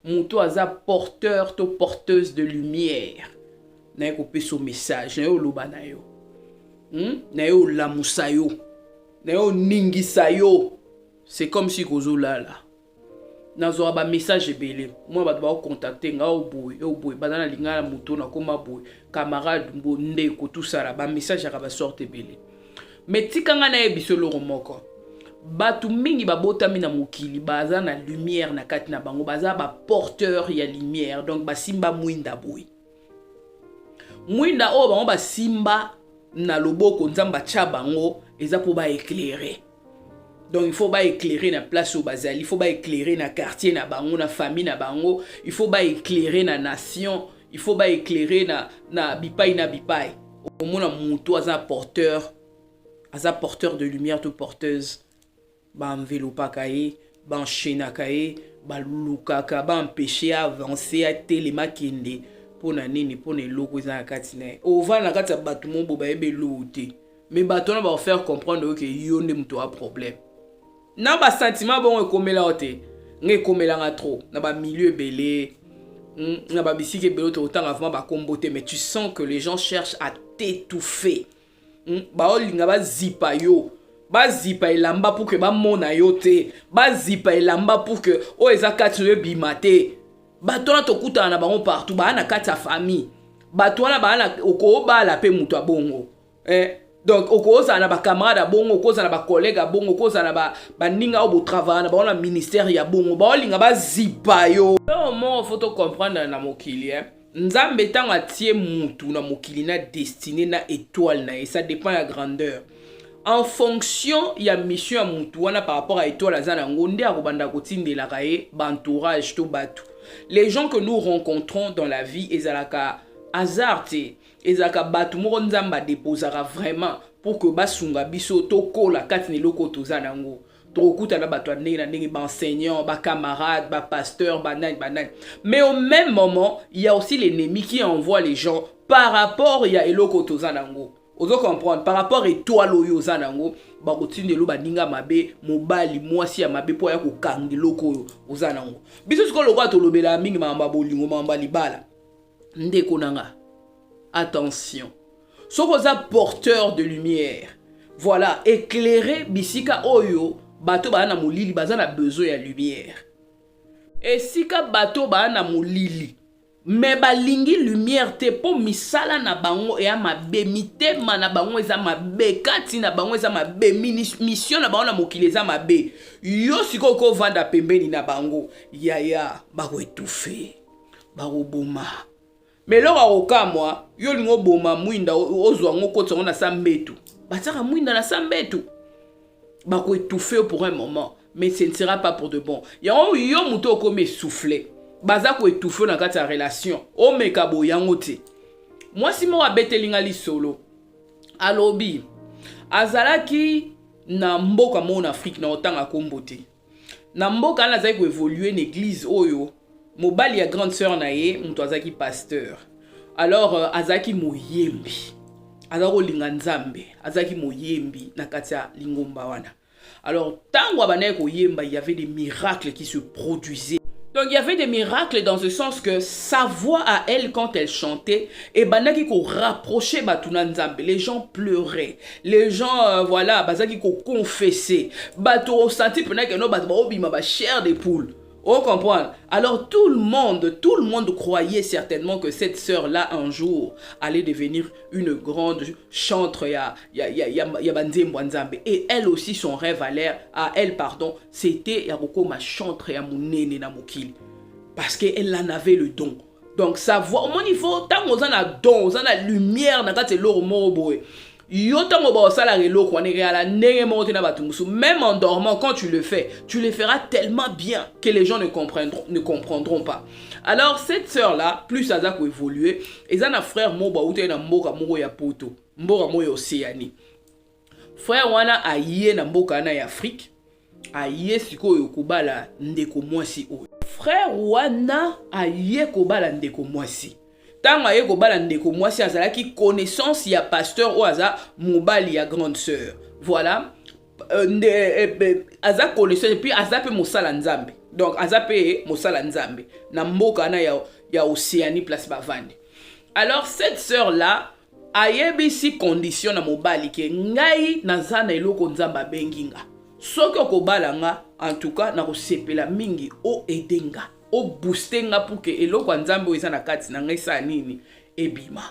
Moto aza porteur to porteuse de lumière, naye kopesa message, naye oloba na yo, Naye olamusa yo, naye oningisa yo. C'est comme si kozolala. Nazwaka bamessage ebele mwa bato baocontacte nga, oyo boye, oyo boye, baza na linga na moto nakoma boye, camarade mbo ndeko, tosala bamessage yaka basorte ebele. Mais tika ngai nayebi eloko moko: bato mingi babotami na mokili, baza na lumière na kati na bango, baza baporteur ya lumière. Donc basimba mwinda boye, mwinda oyo bango basimba na loboko, Nzambe atya bango eza mpo baéclaire. Donc il faut baéclairer na place oyo bazali, il faut baéclairer na quartier na bango, na famille na bango, il faut baéclairer na nation, il faut baéclairer na bipai na bipai. Omona moto aza porteur, aza porteur de lumière to porteuse, baenvelopaka ye, baenchaînaka ye, balukaka baempêche avance, atelema, akende. Mpo na nini? Mpo na eloko eza na kati na ye. Ovanda na kati ya bato mo bo bayebi eloko te, mais bato wana bakofaire comprendre oyo ke yo nde moto wa problème na basentiment. Bongo ekomela yo te? Nga ekomelanga trop na bamilieu ebele, na babisika ebele. Tokotanga vraiment bakombo te, mais tu sens que les gens cherchent à t'étouffer, Baolinga bazipa yo, bazipa elamba pour que bamona yo te, bazipa elamba pour que oyo eza kati oyo ebima te. Bato wana tokutana na bango partout, baa na kati ya famille. Bato wana baa na okobala mpe moto abongo, eh? Donc okozala na bacamarade ya bongo, okozala na bacollègue ya bongo, okozala na baninga oyo botravailla na bango na ministère ya bongo, baolinga bazipa yo. Oyo moko faut tocomprendre na mokili, eh? Nzambe ntango atie mutu na mokili na destinée na étoile na ye, ça dépend ya grandeur, en fonction ya mission ya mutu wana par rapport à étoile aza nango, nde akobanda kotindelaka ye baentourage to bato. Les gens que nous rencontrons dans la vie, ezalaka hasard te, ezalaka bato moko Nzambe adéposaka vraiment pour que basunga biso tokola kati na eloko oyo toza nango. Tokokutana bato ya ndenge na ndenge, baenseignant, bacamarade, bapasteur, banani banani, mais au même moment il y a aussi l'ennemi qui envoie les gens par rapport ya eloko toza nango. Ozo comprendre? Par rapport étoile oyo oza nango, bakotindela baninga mabe, mobali, mwasi ya mabe, mpo aya kokanga eloko oyo oza nango. Biso sikoyo lokola tolobelaka mingi makambo ya bolingo, makambo ya libala, ndeko na nga, attention. Soki oza porteur de lumière, voilà, éclairer bisika oyo bato baa na molili, baza na besoin ya lumière. Esika bato baa na molili mais balingi lumière te, mpo misala na bango eya mabe, mitema na bango eza mabe, kati na bango eza mabe, mission na bango na mokili eza mabe. Yo sikoyo kovanda pembeni na bango, yaya, bakoétouffe, bakoboma. Mais eloko akokamwa, yo olingi oboma mwinda, ozwa yango, okotisa yango na sa mbetu. Batiaka mwinda na sa mbetu. Bakoétouffe yo pour un moment, mais ce ne sera pas pour de bon. Yango yo moto okomi essoufflé, baza koétouffe na kati ya relation, omeka boye yango te. Mwasi moko abeteli nga lisolo, alobi azalaki na mboka moko na Afrique, na otanga nkombo te. Na mboka wana azalaki koévolue na église oyo mobali ya grande sœur na ye moto azalaki pasteur. Alors azalaki moyembi, azalaki kolinga Nzambe, azalaki moyembi na kati ya lingomba wana. Alors ntango abandaki koyemba, il y avait des miracles qui se produisaient. Donc il y avait des miracles dans ce sens que sa voix à elle, quand elle chantait, ebandaki ko rapprocher bato na Nzambe. Les gens pleuraient, les gens voilà, bazaki ko confesser. Bato osenti mpenza que no bato baobima ba chair de poule. On comprend. Alors tout le monde croyait certainement que cette sœur-là, un jour, allait devenir une grande chantre ya, ya, ya, ya, ya banzembo Nzambe. Et elle aussi, son rêve à l'air, à elle, pardon, c'était ya kokoma chantre ya munene na mokili. Parce qu'elle en avait le don. Donc sa voix, au moins il faut, tant oza na don, oza na lumière, na kati eloko moko boye. Yo ntango baosalaka eloko wana, ekeyala ndenge moko te na bato mosusu. Même en dormant, quand tu le fais, tu le feras tellement bien que les gens ne comprendront pas. Alors cette sœur là, plus aza koévolue, eza na frère moko bauta ye na mboka moko ya poto, mboka moko ya Océanie. Frère wana aye na mboka wana ya Afrique, aye sikoyo kobala ndeko mwasi oyo. Frère wana aye kobala ndeko mwasi. Ntango aye kobala ndeko mwasi, azalaki connaissance ya pasteur oyo aza mobali ya grande sœur. Voilà, nde, aza connaissance et puis aza mpe mosala Nzambe. Donc aza mpe mosala Nzambe na mboka wana ya Océanie, place bavandi. Alors cette sœur là ayebisi condition na mobali ke ngai naza na eloko Nzambe abengi nga. Soki okobala nga, en tout cas nakosepela mingi oaider nga, obooster nga pour ke eloko ya Nzambe oyo eza na kati na ngai esala nini? Ebima.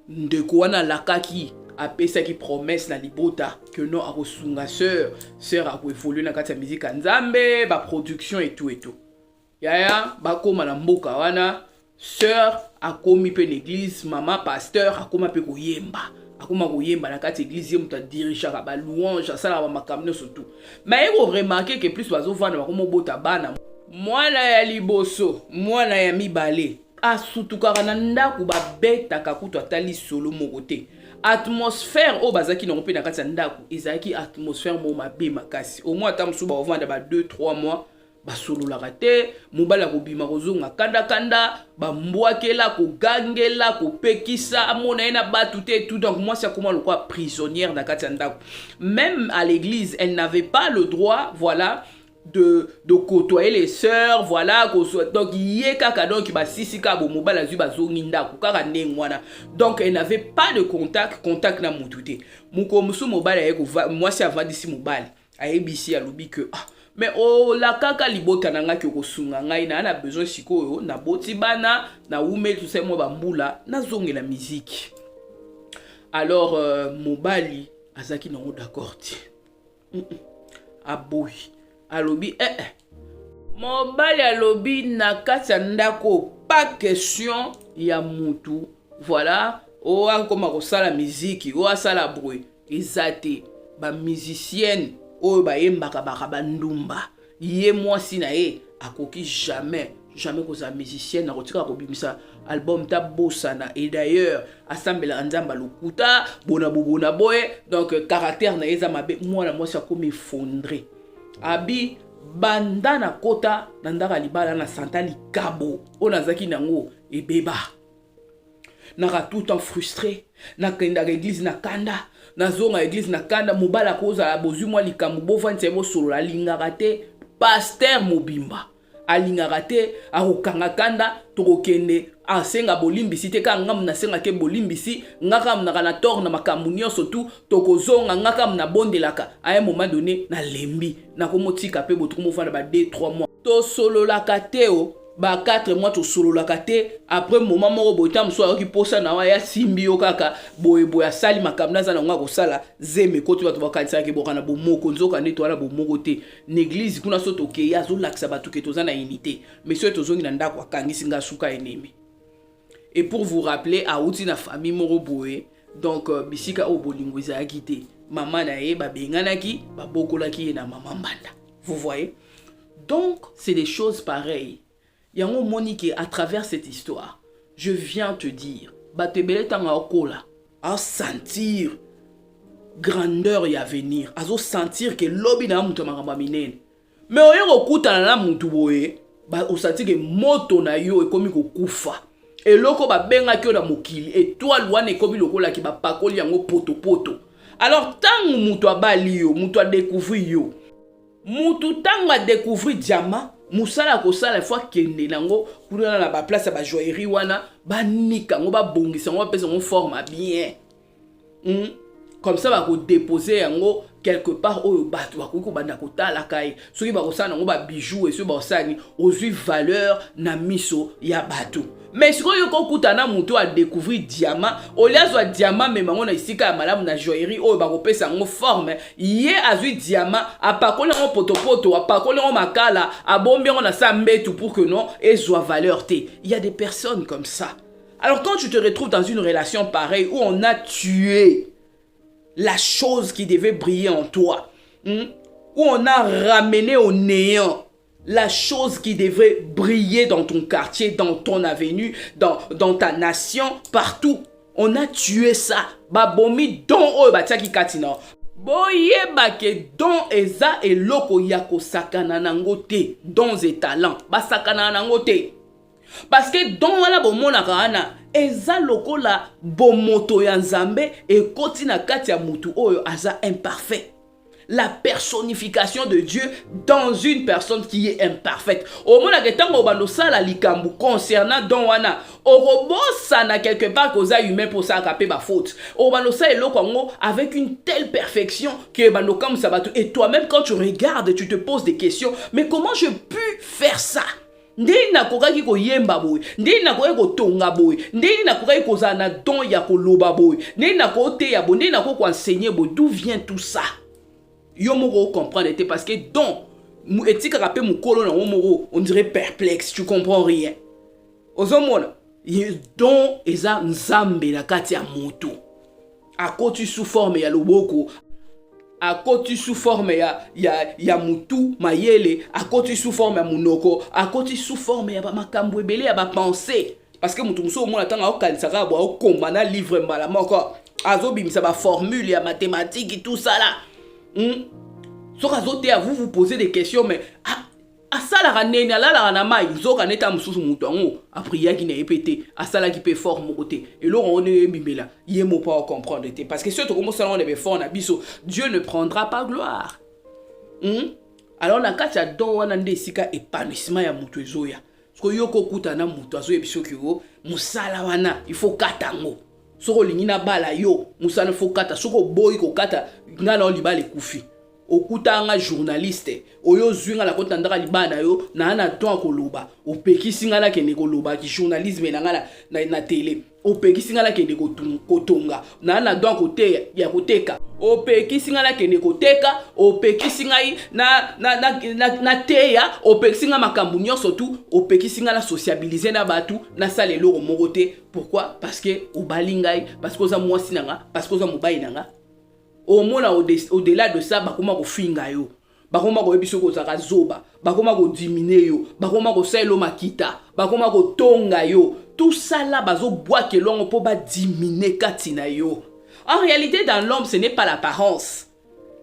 Ndeko wana alakaki, apesaki promesse na libota ke non, akosunga sœur, sœur akoévoluer na kati ya miziki ya Nzambe, baproduction etu etu. Yaya, bakóma na mboka wana, sœur akomi mpe na église, mama pasteur akóma mpe koyemba, akóma koyemba na kati ya église. Ye moto adirigeaka balouange, asalaka bamakambo nyonso tu. Mais ye koremarquer ke plus bazovanda, bakóma obota bana, mwana ya liboso, mwana ya mibale, asutukaka na ndako, babetaka kutu ata lisolo moko te. Atmosphère oyo bazalaki nango mpe na kati ya ndako ezalaki atmosphère moko mabe makasi. Au moins ata mosusu bakovanda ba 2 3 mois, basololaka te. Mobali akobima, kozonga kandakanda, bambwakela, kogangela, kopekisa, amona ye na bato te, tout. Donc mwasi akoma lokola prisonnière na kati ya ndako. Même à l'église, elle n'avait pas le droit, voilà, de côtoyer les sœurs, voilà. Donc ye kaka, donc basisi kaka bo mobali azwi, bazongi ndako kaka ndenge wana. Donc elle n'avait pas de contact na mutu te. Mokolo mosusu mobali aye, mwasi avandisi mobali, ayebisi, alobi ke ah, mais olakaka libota na ngai ke okosunga ngai, na besoin sikoyo, naboti bana, nawumeli, tosali mwa bambula, nazongela miziki. Alors mobali azalaki nango d'accord te. Aboyi, alobi eh, eh. Mobali alobi na kati ya ndako, pas question ya mutu, voilà, oyo akoma kosala miziki, oyo asala bruit eza te. Bamusicienne oyo bayembaka baka bandumba, ye mwasi na ye akoki jamais, jamais kozala musicienne, akotika kobimisa album ta bosana. Et d'ailleurs asambelaka Nzambe alokuta bona bobona boye. Donc caractère na ye eza mabe. Mwana mwasi akomi effondré, abi banda na kota na ndako ya libala na santa likabo oyo nazalaki nango ebeba, naka tout temps frustré, nakendaka église na kanda, nazonga église na kanda. Mobali akozala bozwi mwa likambo, bovandisa ye, bosolola, alingaka te. Pasteur mobimba alingaka te, akokanga kanda. Tokokende, asenga bolimbisi te, kaka ngamu nasengaki bolimbisi, nga kaka naka na tort na makambo nyonso tu. Tokozonga, nga kaka nabondelaka. À un moment donné nalembi, nakomotika mpe bo tokomofanda ba 2 3 mois tosololaka te, o ba 4 mois tosololaka te. Après moment moko boye, ta mosusu ayoki mposa na wa, asimbi yo kaka boyeboye, asali makambo naza nango akosala zeme ekoti. Bato bakanisaka eboka na bomoko, nzoka nde toza na bomoko te. Na église kuna so tokei, azolakisa bato ke toza na unité, mais soki tozongi na ndako, akangisi nga suka ennemi. Et pour vous rappeler, awuti na famille moko boye, donc bisika oyo bolingo ezalaki te. Mama na ye babenganaki, babokolaki ye na mama mbanda. Vous voyez, donc c'est des choses pareilles. Yango omoni ke à travers cette histoire, je viens te dire, bato ebele ntango aokola, asentir grandeur ya avenir, azosentir ke lobi na ya moto ya makambo ya minene. Mais oye kokutana na mutu boye, osentir ke moto na yo ekomi kokufa. Eloko babengaki yo na mokili, étoile wana ekomi lokolaki bapakoli yango potopoto. Alors ntango moto abali yo, moto adécouvrir yo, mutu ntango adécouvrir diamant, mosala ya kosala, ifo akende nango kuna na baplace ya bajoaillerie wana, banika yango, babongisa yango, bapesa yango forme bien, Comme ça bakodéposer yango quelque part oyo bato bakoki kobanda kotalaka ye. Soki bakosala yango babijou, soki bakosala nini, ozwi valeur na miso ya bato. Mais sikoyo kokuta na moto adécouvrir diamant, olie azwa diamant, mema yango na esika ya malamu na joaillerie oyo bakopesa yango forme, ye azwi diamant, apakoli yango potopoto, apakoli yango makala, abombi yango na sa mbetu pour que non ezwa valeur te. Il y a des personnes comme ça. Alors quand tu te retrouves dans une relation pareille où on a tué la chose qui devait briller en toi, où on a ramené au néant la chose qui devrait briller dans ton quartier, dans ton avenue, dans ta nation, partout. On a tué ça. Babomi don oyo batiaki kati na. Boyeba ke don eza eloko ya kosakana nango te. Dons et talent, basakana nango te. Parce que don wana bomonaka wana eza lokola bomoto ya Nzambe ekoti na kati ya mutu oyo aza imparfait. La personnification de Dieu dans une personne qui est imparfaite. Omonaka ntango obanda osala likambo concernant don wana, okobosana quelque part koza humain mpo osalaka mpe bafaute. Obanda osala eloko yango avec une telle perfection que ebanda okamwisa bato. Et toi-même, quand tu regardes, tu te poses des questions: mais comment je pu faire ça? Ndenge nakokaki koyemba boye? Ndenge nakokaki kotonga boye? Ndenge nakokaki kozala na don ya koloba boye? Ndenge nakoteya boye? Ndenge nakoki koenseigner boye? D'où vient tout ça? Yo moko ocomprendre te, parce que don etikaka mpe mokolo nango moko, on dirait perplexe, tu comprends rien. Ozomona, don eza Nzambe na kati ya moto, akoti sous forme ya loboko, akoti sous forme ya mutu mayele, akoti sous forme ya monoko, akoti sous forme ya bamakambo ebele, ya bapensées. Parce que moto mosusu, omona ntango aokanisa kaka bo, aokoma na livre mbala moko, azobimisa baformule ya mathématique, tout ça là, Soki azoteya, vous vous posez des questions: mais asalaka nini? Alalaka na mai? Nzoka neti mosusu, moto yango apriaki na ye mpe te, asalaki mpe effort moko te. Eloko yango ndenge ebimela ye mo mpo acomprendre te, parce que soki tokomosala ngo na baeffort na biso, Dieu ne prendra pas gloire, Alors na kati ya don wana nde esika épanouissement ya moto ezoya. Soki yo kokuta na moto azoyebi soki o mosala wana, il faut kata yango. Soki olingi nabala yo, mosala il faut kata. Soki oboyi kokata, ngai na yo libala ekufi. Okutanga journaliste oyo, ozwi nga na kota ndaka libala na yo, naa na don ya koloba, opekisi nga nakende kolobaki journalisme na nga na télé. Opekisi nga nakende kotonga, naa na don ya koteka, opekisi nga nakende koteka. Opekisi ngai na teya, opekisi nga makambo nyonso tu, opekisi nga na sociabiliser na bato, nasala eloko moko te. Pourquoi? Parce que obali ngai, parce que oza mwasi na nga, parce que oza mobali na nga. Omona, au-delà de ça, bakoma kofinga yo, bakoma koyebi soki ozalaka zoba, bakoma kodiminuer yo, bakoma kosalela yo makita, bakoma kotonga yo. Tout ça là, bazobwakela yango mpo badiminuer kati na yo. En réalité, dans l'homme, ce n'est pas l'apparence,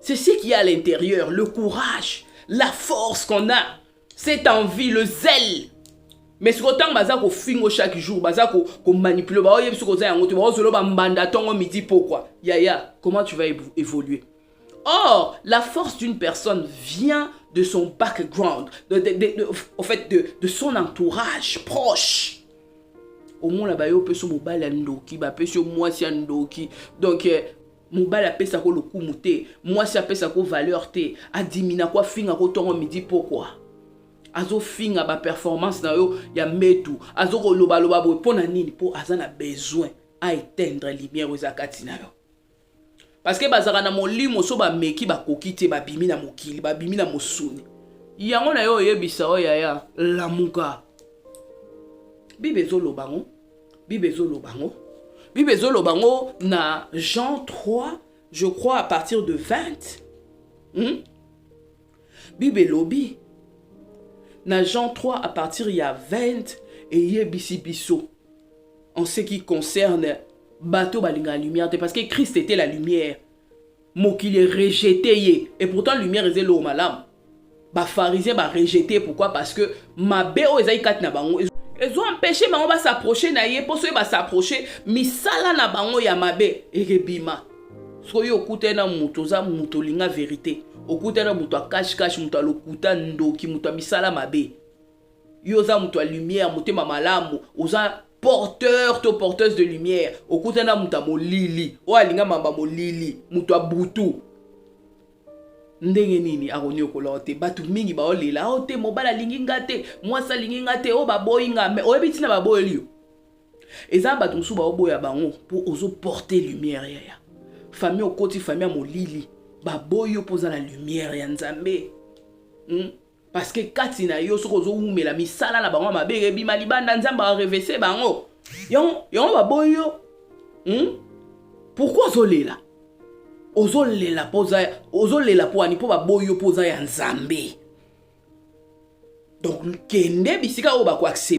c'est ce qui est à l'intérieur: le courage, la force qu'on a, cette envie, le zèle. Mais sikoyo, ntango baza kofingo chaque jour, baza komanipuler, baoyebi soki oza yango te, baozolo bambanda ntongo, midi, pokwa, yaya, comment tu vas évoluer? Or, la force d'une personne vient de son background, en fait, de son entourage proche. Omona bayo opesi mobali ya ndoki, bapesi yo mwasi ya ndoki. Donc mobali apesako lokumu te, mwasi apesako valeur te, adiminako, afingako ntongo, midi, pokwa, azofinga baperformance na yo ya mbetu, azokolobaloba boye. Mpo na nini? Mpo aza na besoin aéteindre lumière oyo eza kati na yo, parce que bazalaka na molimo so bameki, bakoki te, babimi na mokili, babimi na mosuni yango na yo. Oyebisa oyo, yaya, lamuka. Bible ezoloba ngo, Bible ezoloba ngo, Bible ezoloba ngo na Jean 3, je crois à partir de 20, Bible elobi na Jean 3 à partir ya 20, eyebisi biso en ce qui concerne bato balingaka lumière te, parce que Christ était la lumière, mokili rejeté ye. Et pourtant lumière eza eloko malamu. Bapharisien barejeté. Pourquoi? Parce que mabe oyo ezali kati na bango ezoempêcher bango bas'approcher na ye, mpo soki bas'approcher, misala na bango ya mabe ekebima. Soki okutani na moto, oza moto olinga vérité, okutani na moto akashikashi, moto alokuta, ndoki, moto ya misala mabe, yo oza moto ya lumière, motema malamu, oza porteur to porteuse de lumière, okutani na moto ya molili oyo alinga mamba molili, moto ya butu, ndenge nini akoniokola te? Bato mingi baolela o te: mobali alingi nga te, mwasi alingi nga te, oyo baboyi nga. Mais oyebi ntina baboyeli yo? Eza bato mosusu baoboya bango mpo ozoporter lumière. Yaya, famille okoti, famille ya molili, baboyi yo mpo oza na lumière ya Nzambe, Parce que kati na yo, soki ozowumela, misala na bango ya mabe ebima libanda, Nzambe areverser bango. Yango baboyi yo, Pourquoi ozolela? Ozolela mpo ozolela mpo wani? Mpo baboyi yo mpo oza ya Nzambe. Donc kende bisika oyo bakoaccepter.